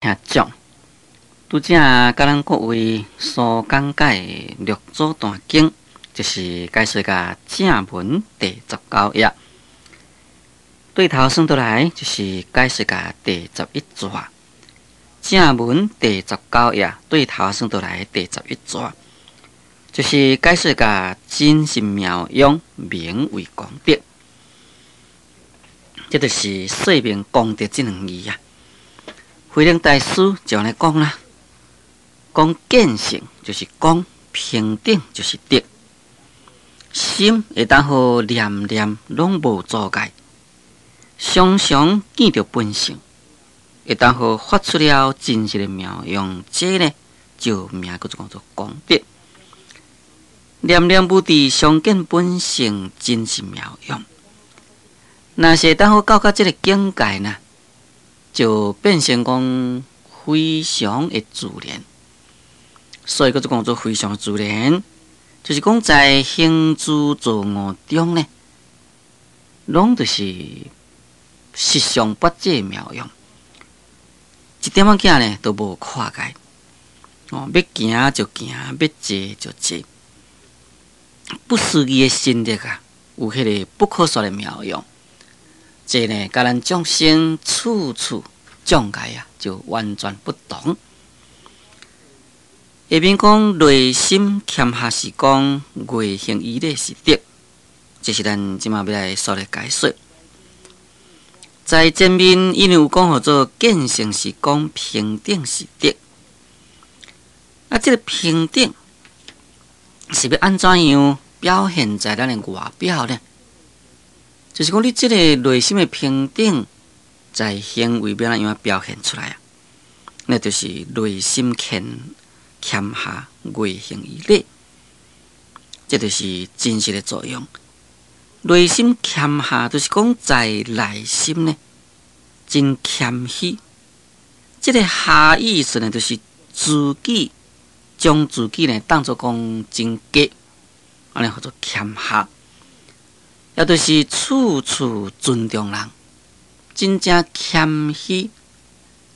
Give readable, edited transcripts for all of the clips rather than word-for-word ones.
聽眾，拄才佮咱各位所講解的六祖壇經，就是解說甲正文第19頁，對頭算倒來就是解說甲第11逝。正文第十九頁，對頭算倒來第十一逝，就是解說甲真實妙用，名為功德。這就是說明功德這兩字啊。慧能大師就按呢講啦，講見性就是功，平等就是德，心會當予念念攏無阻礙，常常見著本性，會當予發出了真實的妙用，這呢就名叫做講做功德。念念無滯，常見本性，真實妙用。若是會當予到達這个境界呢，就變成講非常的自然。所以叫做講做非常的自然，就是講在行住坐臥中呢，攏就是實相不這妙用，一點仔仔呢都無跨界。哦，欲行就行，欲坐就坐，不思議的神力啊，有彼个不可說的妙用。這呢，佮咱眾生處處障礙啊，就完全不同。下面講內心謙下是功，外行依禮是德，這是咱這馬欲來說的解說。在前面因為有講號做見性是功，平等是德。啊，這个平等是欲按怎樣表現在咱的外表呢？就是講，你這个內心的平等，在行為欲按怎樣表現出來啊？那就是內心謙謙下，外行依禮，這就是真實的作用。內心謙下，就是講在內心呢，真謙虛。這个下意思呢，就是自己將自己呢當做講真低，按呢號做謙下。也就是處處尊重人，真正謙虛，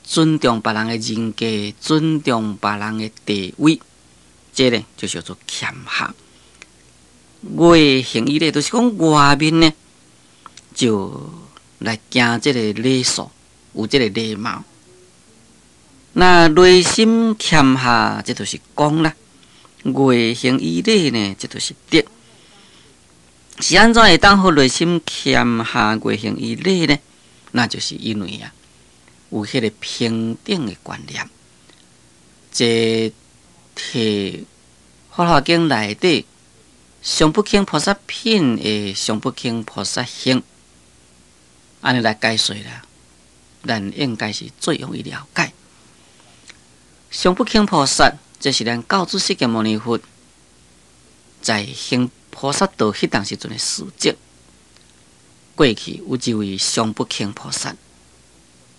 尊重別人的人格，尊重別人的地位，這个就叫做謙下。外行依禮，就是講外面呢，就來行這个禮數，有這个禮貌。那內心謙下，這就是功啦；外行依禮呢，這就是德。是按怎會當予內心謙下，外行依禮呢？那就是因為啊，有彼个平等的觀念。這提《法華經》內底上不輕菩薩品的上不輕菩薩行，按呢來解說啦，咱應該是最容易了解。上不輕菩薩，這是咱憍主釋迦牟尼佛在行菩薩道彼當時陣的事跡。過去有一位上不輕菩薩，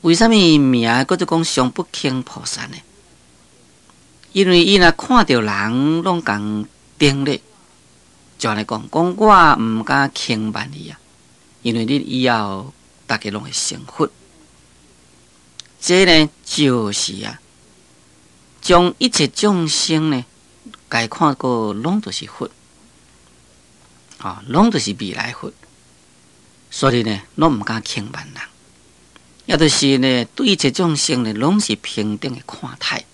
為啥物名叫做講上不輕菩薩呢？因為伊若看著人攏共頂禮，就按呢講，講我毋敢輕慢伊啊，因為你以後逐家攏會成佛。這呢就是啊，將一切眾生呢，共看過攏都是佛。啊，攏都是未來佛，所以呢，攏毋敢輕慢人，也就是呢，對一切眾生呢，攏是平等的看待。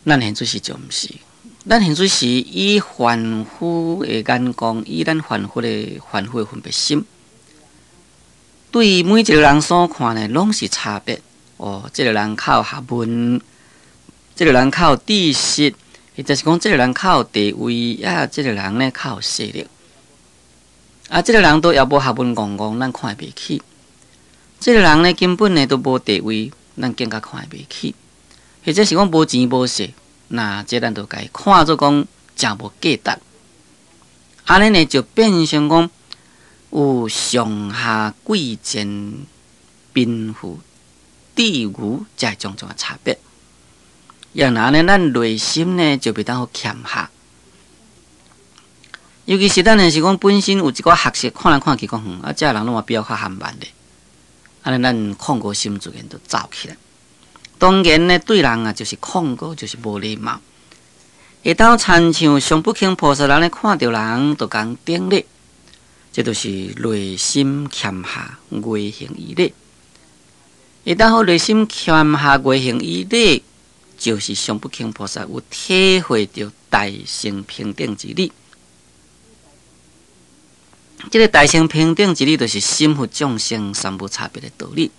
咱現在是就毋是，咱現在是以凡夫的眼光，以咱凡夫的分別心，對每一个人所看呢，攏是差別。哦，這个人較有學問，這个人較有知識。或者是講，這个人較有地位，啊，這个人呢較有勢力，啊，這个人都也無學問，戇戇，咱看袂起。這个人呢，根本呢都無地位，咱更加看袂起。或者是講無錢無勢，那這咱就共伊看做講誠無價值。按呢呢就變成講有上下貴賤、貧富、智愚這種種的差別。若按呢，咱內心呢就袂當予謙下。尤其是咱若是講本身有一寡學識，看來看去講，啊，這个人攏嘛比我較含慢咧，按呢咱控告心自然就走起來。當然呢，對人啊，就是控告，就是無禮貌。會當親像上不空菩薩人咧，看著人就共頂禮，這就是內心謙下，外行以禮。會當予內心謙下，外行以禮，就是上不空菩薩有體會著大乘平等之理。這个大乘平等之理，就是心佛眾生三無差別的道理。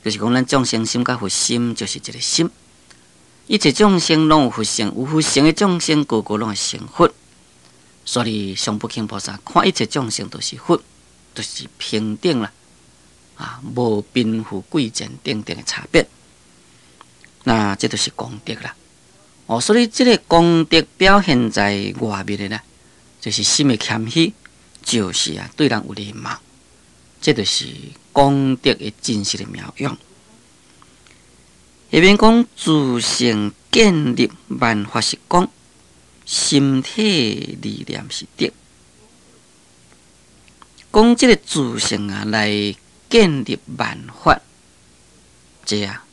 就是講，咱眾生心佮佛心就是一个心，一切眾生攏有佛性，有佛性的眾生，個個攏會成佛。所以上不空菩薩看一切眾生都是佛，就是平等啦，啊，無貧富貴賤等等的差別。那這就是功德啦。哦，所以這个功德表現在外面的啦，就是心的謙虛，就是啊，對人有禮貌，這就是功德的真實的妙用。下面講自性建立萬法是講，心體離念是德。講這个自性啊，來建立萬法，這啊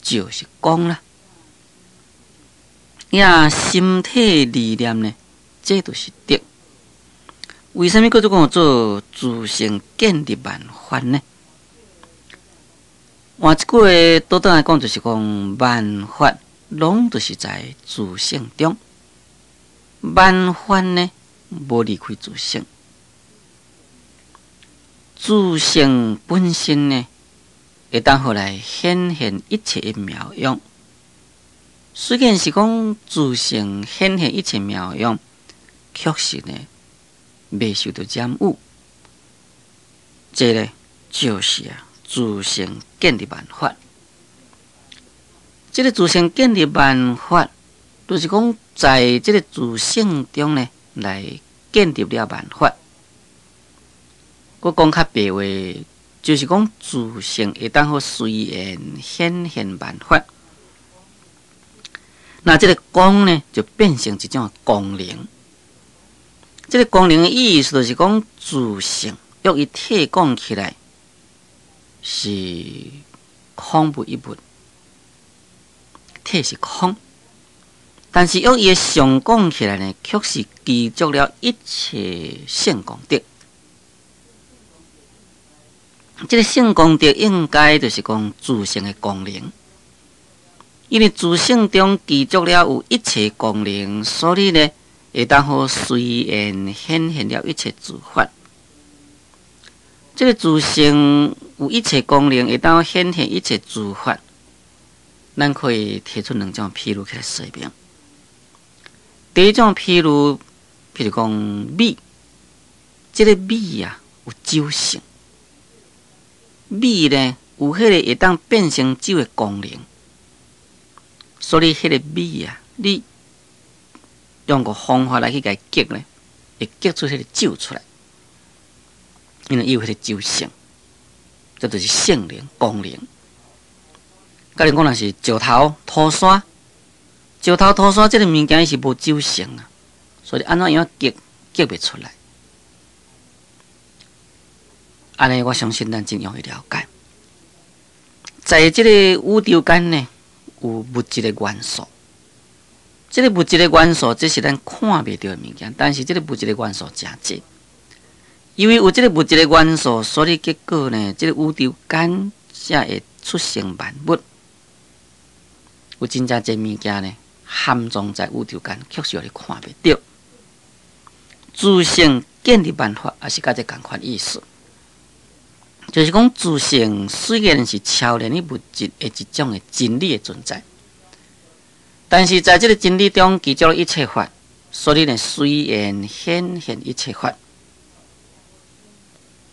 就是講啦。呀，心體離念呢，這就是德。為啥物叫做講做自性建立萬法呢？換一句話，倒轉來講，就是講萬法攏就是在自性中，萬法呢無離開自性，自性本身呢會當予來顯現一切的妙用。雖然是講自性顯現一切妙用，確實呢袂受著染污。這个就是啊，自性建立萬法。這个自性建立萬法，就是講在這个自性中呢，來建立了萬法。閣講較白話，就是講自性會當予隨緣顯現萬法。那這个講呢，就變成一種功能。這个功能的意思就是講自性，欲伊體講起來是空無一物，體是空，但是欲伊的相講起來呢，卻是具足了一切聖功德。這个聖功德應該就是講自性的功能，因為自性中具足了有一切功能，所以呢，會當予隨緣顯現了一切諸法。這个自性有一切功能，會當顯現一切諸法。咱可以提出兩種譬喻起來說明。第一種譬喻，譬如講米，這个米啊有酒性，米呢有彼个會當變成酒的功能，所以彼个米啊，你用個方法來去共伊激呢，會激出彼个酒出來。因為伊有彼個酒性，這就是性能功能。假如講若是石頭、土山，石頭、土山這个物件伊是無酒性啊，所以按怎樣激激袂出來。按呢，我相信咱真容易了解。在這个宇宙間呢，有物質的元素，這个物質的元素，這是咱看袂著的物件，但是這个物質的元素誠濟。因為有這个物質的元素，所以結果呢，這个宇宙間才會出現萬物。有真正濟物件呢，含藏在宇宙間，卻是予你看袂著。自性建立萬法，也是佮這仝款意思。就是講自性雖然是超然於物質的一種的真理的存在，但是在這个真理中具足了一切法，所以呢，隨緣顯現一切法。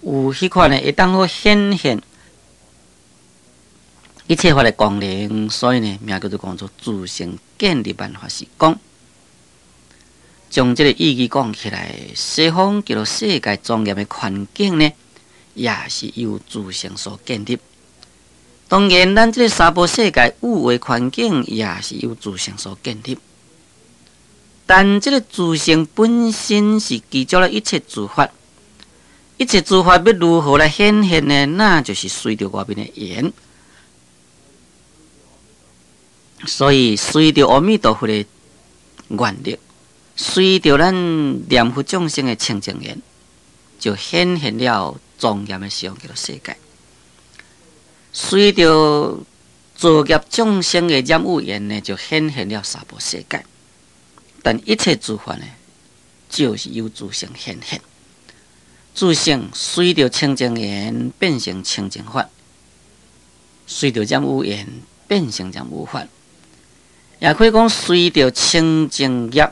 有彼款呢，會當予顯現一切法的功能，所以呢，名叫做講做自性建立萬法是講，將這个意義講起來，西方極樂世界莊嚴的環境呢，也是由自性所建立。當然，咱這个娑婆世界有為環境也是由自性所建立。但這个自性本身是具足了一切諸法。一切諸法欲如何來顯現呢？那就是隨著外面的緣。所以隨著阿彌陀佛的願力，隨著咱念佛眾生的清淨緣，就顯現了莊嚴的西方極樂世界。隨著造業眾生的染污緣呢，就顯現了娑婆世界。但一切諸法呢，就是由自性顯現。自性隨著清淨緣變成清淨法，隨著染污緣變成染污法，也可以講隨著清淨業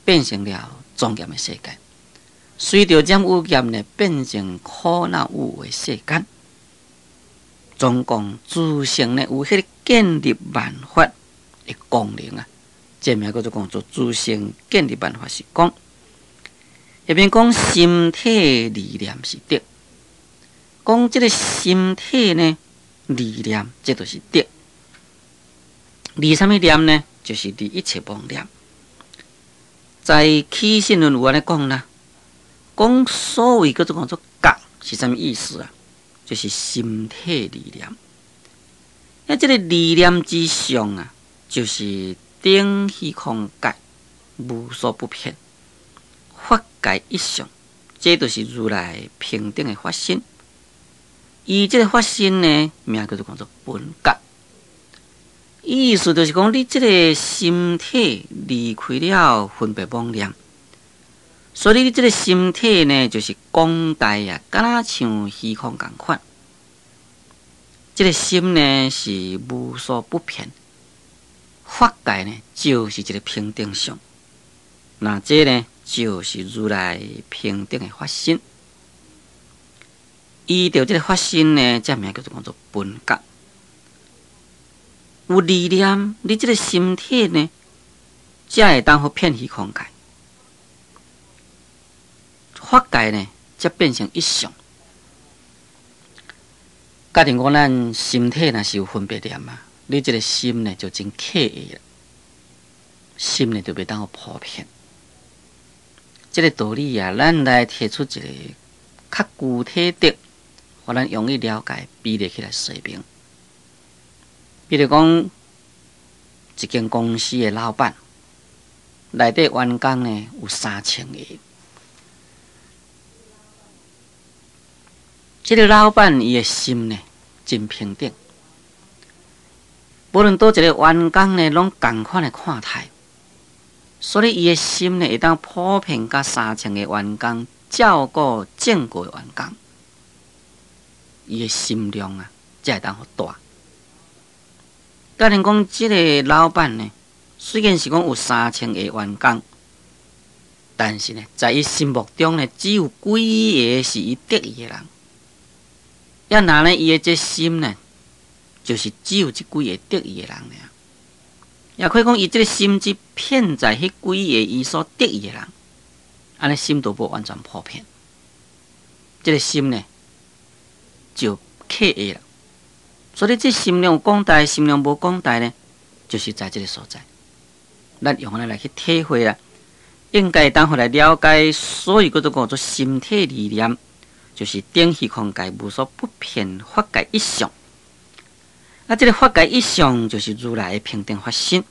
變成了莊嚴的世界，隨著染污業呢變成苦惱有的世間。總共自性呢有彼個建立萬法的功能啊，這名叫做講做自性建立萬法是講。下面講心體離念是德，講這个心體呢離念，這就是德。離啥物念呢？就是離一切妄念。在起信論有按呢講啦，講所謂叫做講做覺是啥物意思啊？就是心體離念。啊，這个離念之相啊，就是頂虛空界無所不遍。法界一相，這就是如來平等的法身。伊這个法身呢，名叫做講做本覺。意思就是講，你這个心體離開了分別妄念，所以你這个心體呢，就是廣大啊，敢若像虛空仝款。這个心呢，是無所不遍。法界呢，就是一个平等相。那這呢，就是如來平等的法身。依著這个法身呢，這名叫做講做本覺。有離念，你這个心體呢，才會當予遍虛空界。法界呢，才變成一相。假定講咱心體若是有分別念啊，你這个心呢就真狹隘啦，心呢就袂當予普遍。這个道理啊，咱來提出一个較具體的，予咱容易了解，比例起來說明。比如講，一間公司的老闆，內底員工呢有3000個。這个老闆伊的心呢真平等，無論佗一个員工呢，攏仝款的看待，所以伊的心呢會當普遍佮3000個員工照顧整個員工，伊的心量啊，才會當予大。假如講這个老闆呢，雖然是講有3000個員工，但是呢，在伊心目中呢，只有幾个是伊得意的人。抑若呢，伊的這心呢，就是只有這幾个得意的人爾。也可以講，伊這个心只遍在彼幾个伊所得意的人，按呢心都無完全普遍。這个心呢，就狹隘啦。所以這心量有廣大，心量無廣大呢，就是在這个所在。咱用按呢來去體會啦，應該當予來了解，所以叫做講做心體離念，就是頂虛空界無所不遍法界一相。啊，這个法界一相就是如來的平等法身。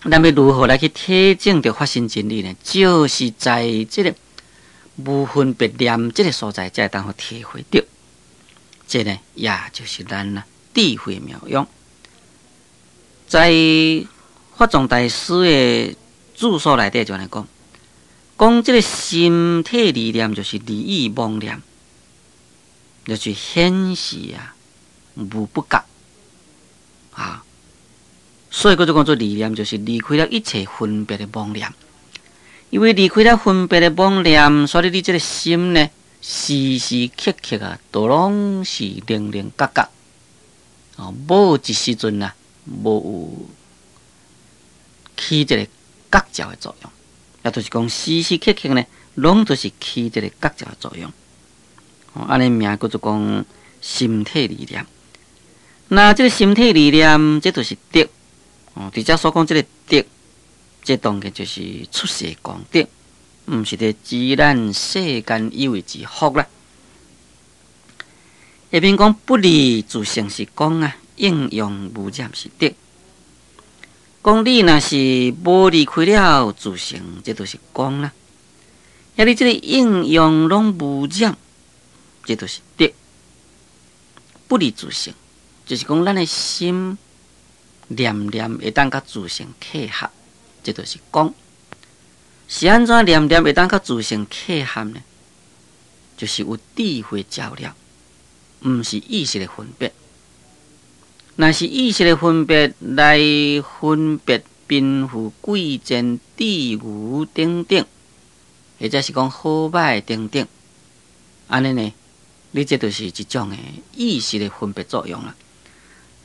咱欲如何來去體證著法身真理呢？就是在這个無分別念這个所在，才會當予體會著。這呢，也就是咱啊智慧妙用。在法藏大師的著作內底就按呢講，講這个心體離念就是離意妄念，就是顯示啊無不覺啊。所以叫做講做離念，就是離開了一切分別的妄念。因為離開了分別的妄念，所以你這个心呢，時時刻刻啊，都攏是靈靈覺覺，哦，無一時陣啊，無有起這个覺照的作用，也就是講時時刻刻呢，攏都是起這个覺照的作用。哦，按呢名叫做講心體離念。那這个心體離念，這就是德。哦，佇遮所講這个德，這當然就是出世功德，毋是咧指咱世間以為之福啦。下面講不離自性是光啊，應用無染是德。講你若是無離開了自性，這就是光啦。遐你這个應用攏無染，這就是德。不離自性，就是講咱的心念念會當佮自性契合，這就是光。是按怎念念會當佮自性契合呢？就是有智慧照了，毋是意識的分別。若是意識的分別來分別貧富貴賤、智愚等等，或者是講好歹等等，按呢呢，你這就是一種的意識的分別作用啦。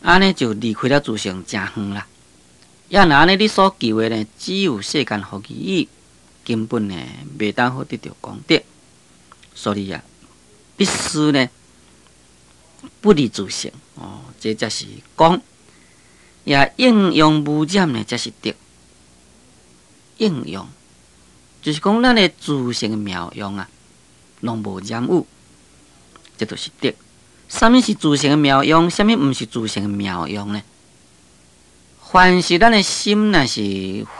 按呢就離開了自性誠遠啦。也若按呢，你所求的呢，只有世間福而已，根本呢袂當好得著功德。所以啊，必須呢不離自性哦，這才是光。也應用無染呢，才是德。應用就是講咱的自性的妙用啊，攏無染污，這就是德。啥物是自性的妙用？啥物毋是自性的妙用呢？凡是咱的心若是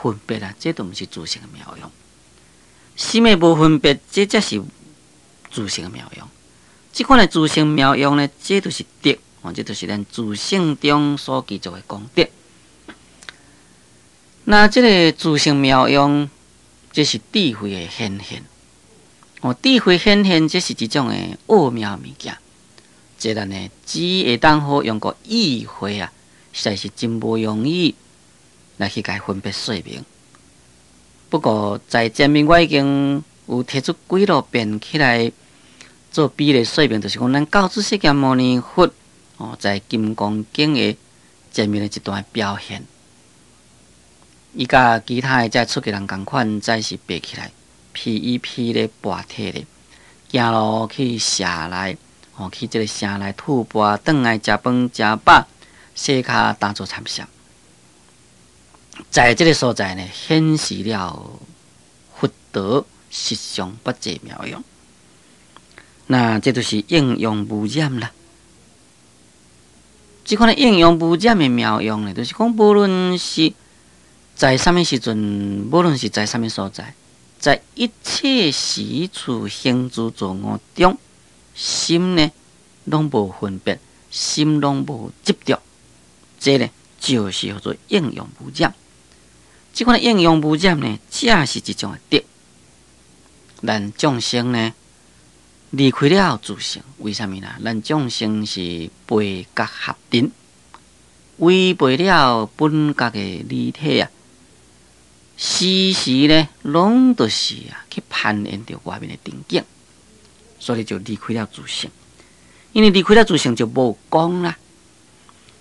分別啊，這都毋是自性的妙用。心的無分別，這才是自性的妙用。這款的自性妙用呢，這就是德，哦，這就是咱自性中所具足的功德。那這个自性妙用，這是智慧的顯現。哦，智慧顯現，這是一種的奧妙物件。這咱呢，只會當好用個意會啊，實在是真無容易來去共分別說明。不過在前面我已經有提出幾落遍起來做比例說明，就是講咱教主釋迦牟尼佛哦，在《金剛經》的前面的一段表現，伊佮其他的這出家人仝款，再是爬起來披衣披咧跋體咧，行路去舍內，哦，去這个城內吐缽，轉來食飯食飽，洗跤打坐參禪。在這个所在呢，顯示了佛道實相不濟妙用。那這就是應用無染啦。這款的應用無染的妙用呢，就是講無論是在啥物時陣，無論是在啥物所在，在一切時處行住坐臥中，心呢攏無分別，心攏無執著，這呢就是叫做應用無染。這款的應用無染呢，才是一種的德。咱眾生呢，離開了自性，為啥物呢？咱眾生是背覺合陣，違背了本覺的理體啊，時時呢，攏都是啊去攀緣著外面的場景，所以就離開了自性。因為離開了自性就無光啦。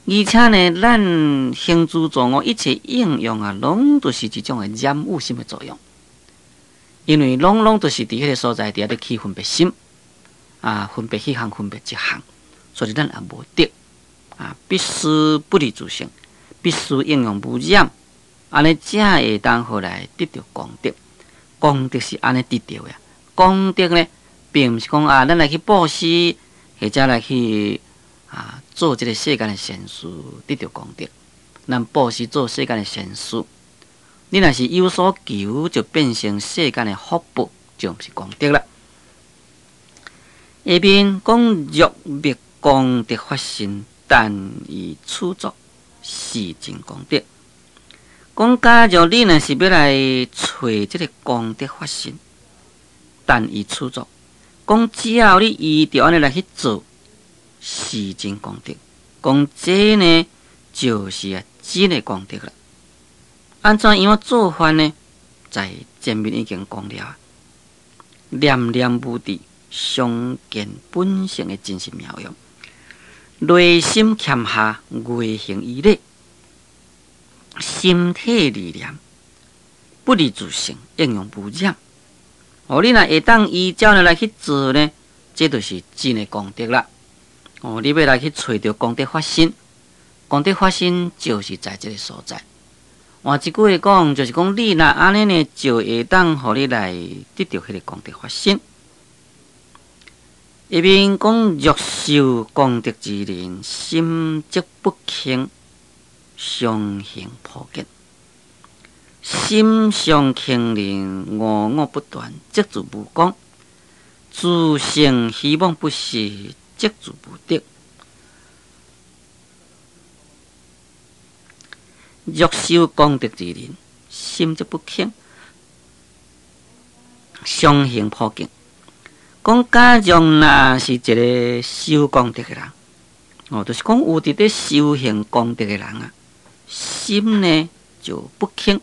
而且呢，咱行住坐臥一切應用啊，攏都是一種的染污心的作用。因為攏攏都是佇彼个所在佇遐咧起分別心，啊，分別彼項，分別這項，所以咱也無德啊，必須不離自性，必須應用無染，按呢才會當好來得著功德。功德是按呢得著的。功德呢，並毋是講啊，咱來去布施，或者來去啊做這个世間的善事，得著功德。咱布施做世間的善事，你若是有所求，就變成世間的福報，就毋是功德啦。下面講若覓功德法身，但以此作是真功德。講假如你若是欲來揣這个功德法身，但以此作，講只要你依著按呢來去做，是真功德。講這呢，就是啊真的功德啦。按怎樣做法呢？在前面已經講了，念念無滯，常見本性的真實妙用，內心謙下，外行依禮，心體離念，不離自性，應用無染。哦，你若會當依照呢來去做呢，這就是真的功德啦。哦，你欲來去揣著功德法身，功德法身就是在這个所在。換一句話講，就是講你若按呢呢，就會當予你來得著彼個功德法身。下面講若修功德之人，心則不輕，常行普見。心常輕靈，無我不斷，則自無功；自性希望不失，則自無得。若修功德之人，心則不輕，常行普見。講假如若是一個修功德的人，哦，就是講有佇咧修行功德的人啊，心呢就不輕。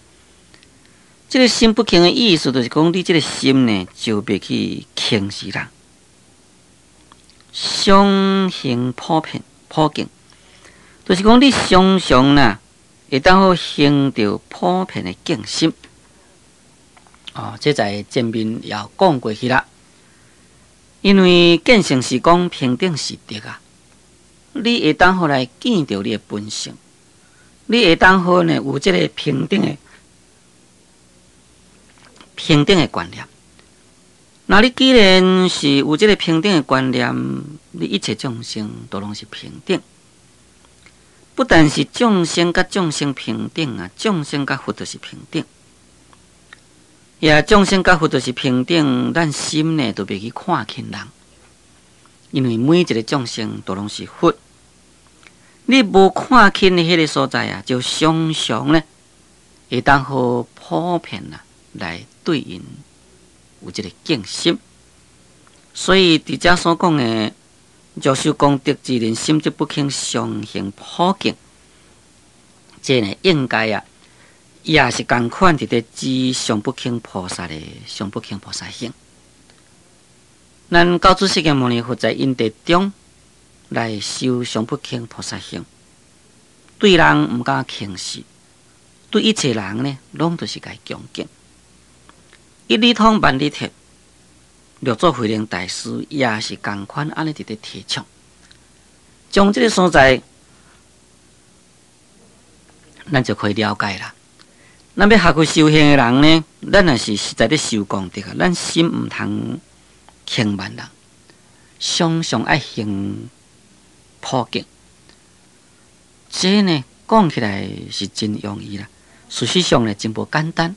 這個心不輕的意思，就是講你這個心呢就袂去輕視人。常行普遍普見，就是講你常常啦，會當好行著普遍的敬心。哦，這在前面也有講過去啦。因為見性是講平等是德啊，你會當好來見著你的本性，你會當好呢有這個平等的觀念。那你既然是有這個平等的觀念，你一切眾生都攏是平等。不但是眾生佮眾生平等啊，眾生佮佛都是平等。也眾生佮佛都是平等，咱心呢都袂去看輕人，因為每一個眾生都攏是佛。你無看輕的彼個所在啊，就常常呢會當好普遍啊來對𪜶有這個敬心。所以佇遮所講的，若修功德之人，心則不輕，常行普見，這呢應該啊，也是仝款佇咧指上不輕菩薩的上不輕菩薩行。咱九祖釋迦牟尼佛在因地中來修上不輕菩薩行，對人毋敢輕視，對一切人呢，攏都是共恭敬。一理通萬理徹，六祖慧能大師也是仝款按呢佇咧提倡，將這個所在，咱就可以了解啦。咱欲學佛修行的人呢，咱若是實在咧修功德啊，咱心毋通輕慢人，常常愛行普見。這呢講起來是真容易啦，事實上呢真無簡單。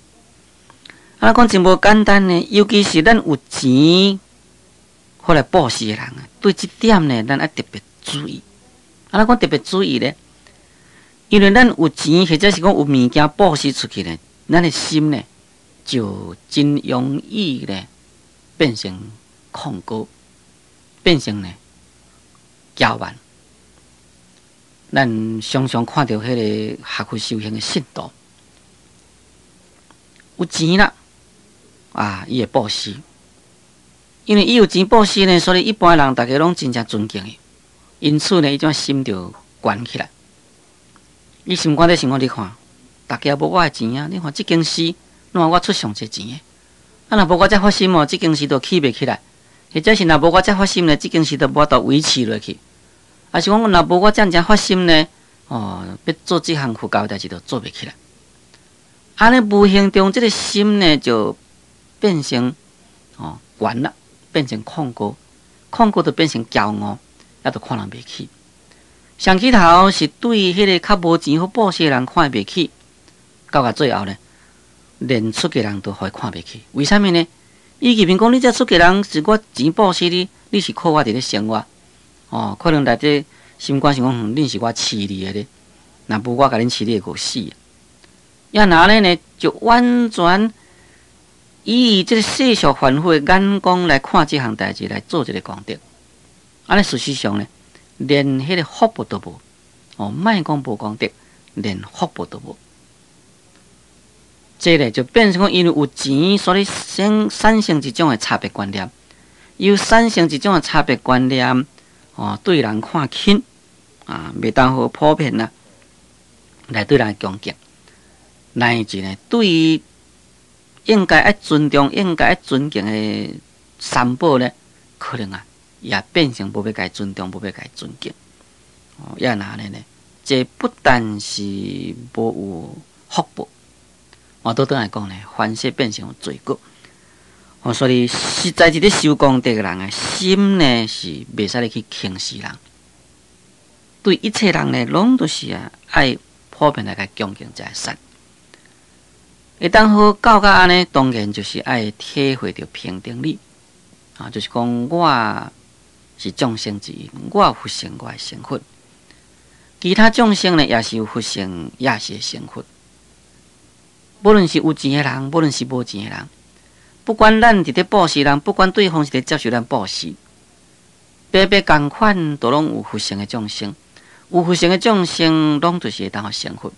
啊，講真無簡單呢，尤其是咱有錢予來布施的人啊，對這點呢，咱愛特別注意。啊，咱講特別注意咧，因為咱有錢或者是講有物件布施出去呢，咱的心呢就真容易呢變成控高，變成呢驕慢。咱常常看著彼個學佛修行的信徒，有錢啦，啊，伊會布施，因為伊有錢布施呢，所以一般人逐家攏真正尊敬伊。因此呢，伊種心就懸起來。伊心肝底想講，你看，逐家無我的錢啊！你看這間寺，哪有我出上濟錢的？啊，若無我遮發心哦，這間寺都起袂起來；或者是若無我遮發心呢，這間寺都無法度維持落去。啊，是講若無我遮爾發心呢，哦，欲做這項佛教代誌都做袂起來。按呢無形中，這個心呢就變成哦懸啦，變成控高，控高就變成驕傲，也就看人袂起。上起頭是對彼個較無錢予布施的人看袂起，到最後呢，連出家人都予伊看袂起。為啥物呢？伊認為講你這出家人是我錢布施你，你是靠我佇咧生活，哦，可能內底心肝想講，恁是我飼你的咧，若無我共恁飼你會餓死。也若按呢呢，就完全以這個世俗凡夫的眼光來看這項代誌，來做這個功德。按呢事實上呢，連彼個福報都無，哦，莫講無功德，連福報都無。這個就變成講，因為有錢，所以生產生一種的差別觀念，又產生一種的差別觀念，哦，對人看輕，啊，袂當好普遍啊，來對人恭敬。乃至呢，對應該愛尊重、應該愛尊敬的三寶呢，可能啊，也變成無欲共伊尊重，無欲共伊尊敬。哦，也若按呢呢，這不但是無有福報。我倒轉來講呢，煩惱變成罪過。哦，所以實在佇咧修功德的人的心呢，是袂使咧去輕視人。對一切人呢，攏都是啊，愛普遍來共恭敬才會使。會當好到甲按呢，當然就是愛體會著平等理啊，就是講我是眾生之一，我有佛性，我會成佛。其他眾生呢，也是有佛性，也是會成佛。無論是有錢的人，無論是無錢的人，不管咱佇咧布施人，不管對方是咧接受咱布施，白白仝款都攏有佛性的眾生，有佛性的眾生，攏就是會當予成佛。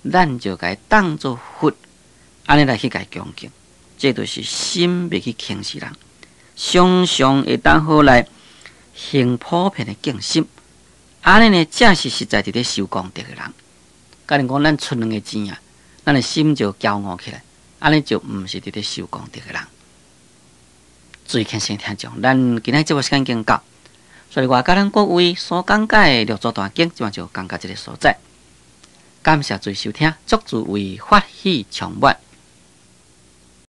咱就共伊當做佛，按呢來去共伊恭敬，這就是心袂去輕視人，常常會當好來行普遍的敬心，按呢呢，才是實在佇咧修功德的人。假如講咱出兩个錢啊，咱的心就驕傲起來，按呢就毋是佇咧修功德的人。注意聽聽眾，咱今仔節目時間已經到，所以我佮咱各位所講解的六祖壇經，這擺就講到這个所在。感謝諸位收聽，祝諸位法喜充滿。